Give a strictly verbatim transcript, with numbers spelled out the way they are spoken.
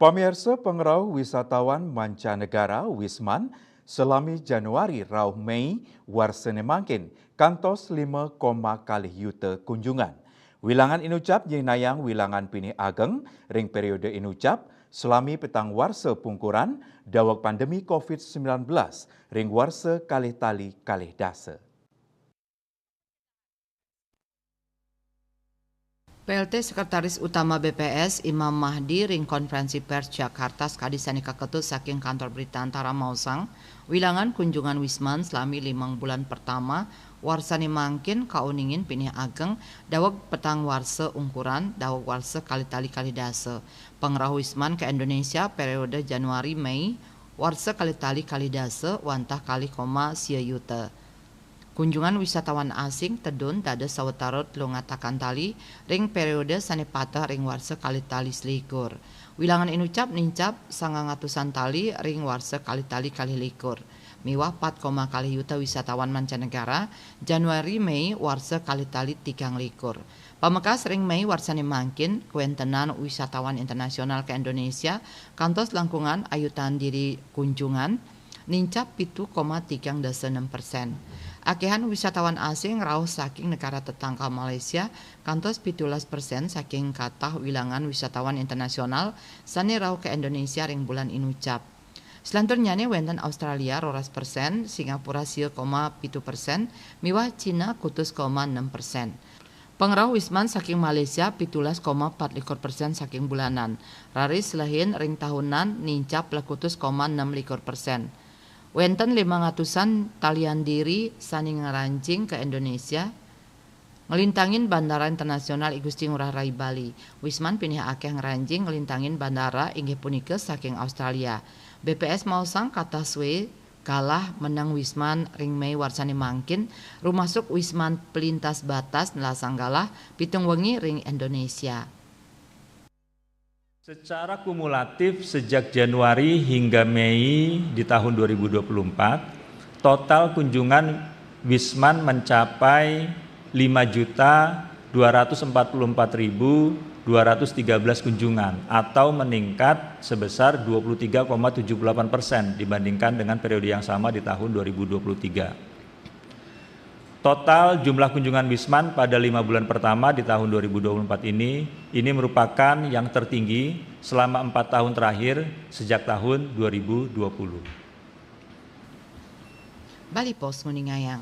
Pamirsa, pangrauh wisatawan mancanegara, Wisman, salami Januari rauh Mei warsa mangkin kantos lima koma kalih yuta kunjungan. Wilangan inucap nyihnayang wilangan pinih ageng ring periode inucap salami petang warsa pungkuran daweg pandemi covid sembilan belas ring warsa kalih tali kalih dasa. P L T Sekretaris Utama B P S Imam Mahdi ring konferensi pers Jakarta sakadi sane kaketut saking Kantor Berita Antara maosang, wilangan kunjungan Wisman salami limang bulan pertama warsa mangkin kauningin pinih ageng daweg petang warsa ungkuran daweg warsa kalih tali kalih dasa. Pangrauh Wisman ka Indonesia periode Januari Mei warsa kalih tali kalih dasa wantah kalih koma sia yuta. Kunjungan wisatawan asing tedun dados sawatara telung atakan tali ring periode sane pateh ring warsa kalih tali selikur. Wilangan inucap nincap sangang atusan tali ring warsa kalih tali kalih likur. Miwah pat koma kalih yuta wisatawan mancanegara Januari Mei warsa kalih tali tigang likur. Pamekas ring Mei warsane mangkin, kawentenan wisatawan internasional ka Indonesia kantos langkungan ayutan diri kunjungan nincap pitu koma tigang dasa nem persen. Akehan wisatawan asing rauh saking negara tetangga Malaysia kantos pitulas persen saking katah wilangan wisatawan internasional sane rauh ka Indonesia ring bulan inucap. Selanturnyane wenten Australia roras persen, Singapura sia koma pitu persen, miwah Cina kutus koma nem persen. Pangrauh Wisman saking Malaysia pitulas koma pat likur persen saking bulanan. Raris lehin ring tahunan nincap lekutus koma nem likur persen. Wenten limang atusan talian diri sane ngranjing ka Indonesia, nglintangin Bandara Internasional I Gusti Ngurah Rai Bali. Wisman pinih akeh ngranjing nglintangin bandara inggih punika saking Australia. B P S maosang katah sue galah meneng Wisman ring Mei warsane mangkin, rumasuk Wisman pelintas batas nelasang galah pitung wengi ring Indonesia. Secara kumulatif sejak Januari hingga Mei di tahun dua ribu dua puluh empat, total kunjungan Wisman mencapai lima juta dua ratus empat puluh empat ribu dua ratus tiga belas kunjungan atau meningkat sebesar dua puluh tiga koma tujuh puluh delapan persen dibandingkan dengan periode yang sama di tahun dua ribu dua puluh tiga. Total jumlah kunjungan Wisman pada lima bulan pertama di tahun dua ribu dua puluh empat ini, ini merupakan yang tertinggi selama empat tahun terakhir sejak tahun dua ribu dua puluh. Bali Post nguningayang.